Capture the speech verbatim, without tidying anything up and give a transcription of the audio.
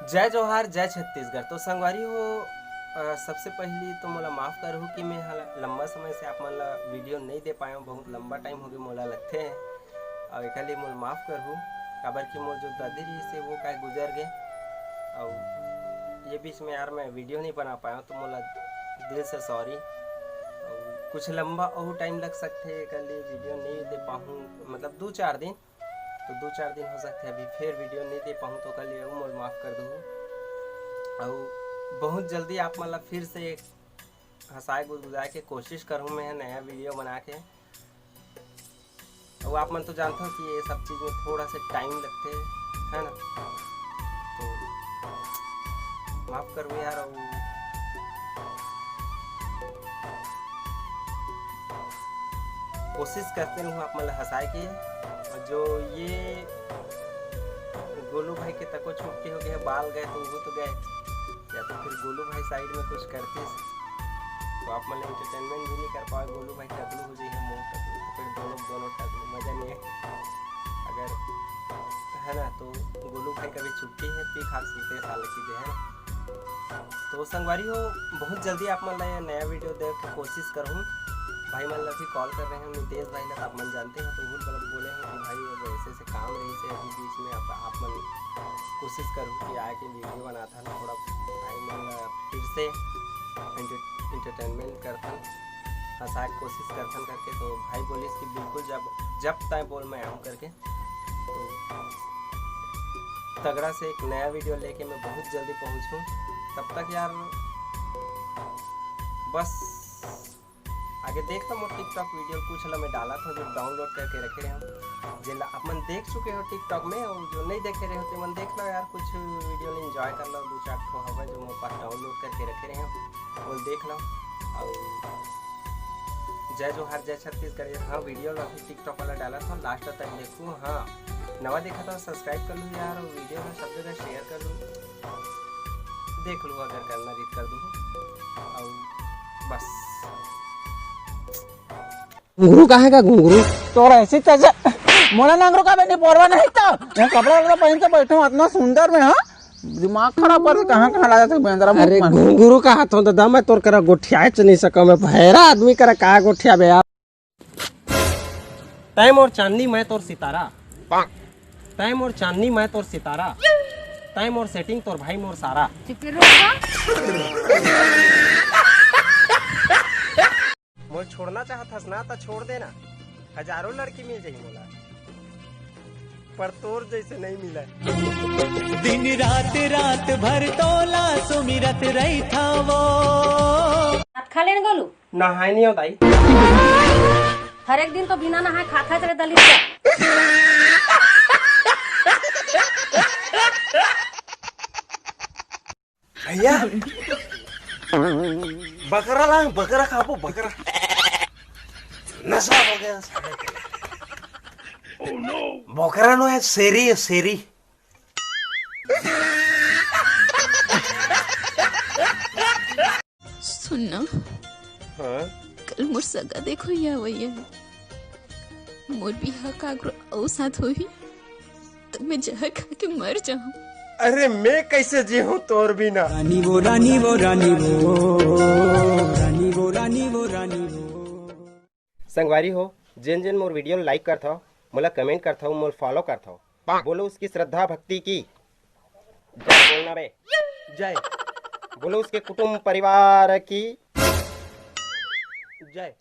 जय जोहार, जय छत्तीसगढ़। तो संगवारी हो, अ, सबसे पहली तो मोला माफ करहू कि मैं हा लंबा समय से आप मन ला वीडियो नहीं दे पाया हूँ। बहुत लंबा टाइम हो गया मोला लगथे, और एकर लिए मोला माफ करहू, काबर कि मोर जो दादी रहिस हे वो काय गुजर गए, और ये बीच में यार मैं वीडियो नहीं बना पाया हूँ, तो मोला दिल से सॉरी। और कुछ लंबा और टाइम लग सकथे, एकर लिए वीडियो नहीं दे पाहूँ, मतलब दो चार दिन, तो दो चार दिन हो सकथे अभी फिर वीडियो नहीं दे पाहूँ, तो ओकर लिए मोर माफ कर दू। और बहुत जल्दी आप मन ला फिर से एक हंसाए गुदगुदाए के कोशिश करूँ मैं नया वीडियो बना के। और आप मन तो जानते हो कि ये सब चीज़ में थोड़ा सा टाइम लगथे, है ना? तो माफ करबो यार। और कोशिश करते रहूँ आप मन ला हंसाए के। और जो ये गोलू भाई के तको छुट्टी हो गई है, बाल गए तो वो तो गए, या तो फिर गोलू भाई साइड में कुछ करतीस तो आप मन एंटरटेनमेंट भी नहीं कर पाए। गोलू भाई टकलू हो जाइए, मुंह टकलू, तो फिर दोनों दोनों टकलू, मजा नहीं है। अगर, है ना, तो गोलू भाई का भी छुट्टी है, पी खा के सुते साले सीधे, है ना? तो संगवारी हो, बहुत जल्दी आप मन ला ये नया वीडियो देवे के कोशिश करहूँ। भाई मन ला भी कॉल कर रहे हैं, नितेश भाई ला, आप मन जानते हो, तो भूल गलत बोले हैं कि भाई अब ऐसे ऐसे काम रहिस हे अभी बीच में, आप, आप मन कोशिश करहू कि आए के वीडियो बनाथन, थोड़ा भाई मन ला फिर से एंटरटेनमेंट करथन, हंसाए के कोशिश करथन करके। तो भाई बोलिस कि बिल्कुल, जब जब तय बोल मैं आऊँ करके। तो तगड़ा से एक नया वीडियो लेके मैं बहुत जल्दी पहुँचूँ। तब तक यार बस आगे देखता मोर टिकटॉक वीडियो कुछ ला मैं डालत हूँ, जो डाउनलोड करके रखे रहे हूँ, जेला आप मन देख चुके हो टिकटॉक में, और जो नहीं देखे रहे हो तो मन देख लो यार, कुछ वीडियो ला एंजॉय कर लो, दो चार ठो हवा जो मोर पास डाउनलोड करके रखे रहे हूँ, वो देख लो। और जय जोहार, जय छत्तीसगढ़। हाँ, वीडियो ला भी टिकटॉक वाला डालत हूँ, लास्ट तक देखू। हाँ, नवा देखा तो सब्सक्राइब कर लू यार, और वीडियो ला सब जगह शेयर कर लू, देख लू, अगर करना रही कर दू। और बस। घुंघरू कहाँ का घुंघरू? तोर ऐसी तैसे मोला नंगरू का बेटी पोरवा नहीं तो। मैं कपड़ा वपड़ा पहन के बैठा हूँ, इतना सुंदर में, हाँ? दिमाग खराब कर दे, कहाँ कहाँ ला जाते बेंदरा अरे मुंह मन। घुंघरू का हाथ होता था, मैं तोर करा गोठियाए च नहीं सका, मैं भैरा आदमी करा का गोठिया बे यार। तय मोर चांदनी, मैं तोर सितारा। तय मोर चांदनी, मैं तोर सितारा। तय मोर सेटिंग, तोर भाई मोर सारा। चुप रहो। मोर छोड़ना चाहत हस ना, त छोड़ देना। हजारों लड़की मिल जाही मोला, पर तोर जैसे नहीं मिला। दिन रात, रात भर तोला सुमिरत रहिथावो। भात खा लेन गोलू। नहाए नहीं होता ही। हर एक दिन तो बिना नहाए खा खा चले दलित का। भैया, बकरा ला, बकरा खाबो, बकरा। नशा हो गया साले के। बकरा नो है, शेरी है, शेरी। सुन ना, हाँ? कल मोर सगा देखो या वही है। मोर बिहा काकरो अउ साथ होही, त मैं जहर खा के मर जाहूं। अरे, मैं कैसे जीहूं तोर बिना? रानी वो, रानी वो, रानी वो, रानी वो, रानी वो, रानी वो। संगवारी हो, जेन जेन मोर वीडियो लाइक करथव, मोला कमेंट करथव, मोला फॉलो करथव, बोलो उसकी श्रद्धा भक्ति की जय। बोलना बे। जय। बोलो उसके कुटुंब परिवार की जय।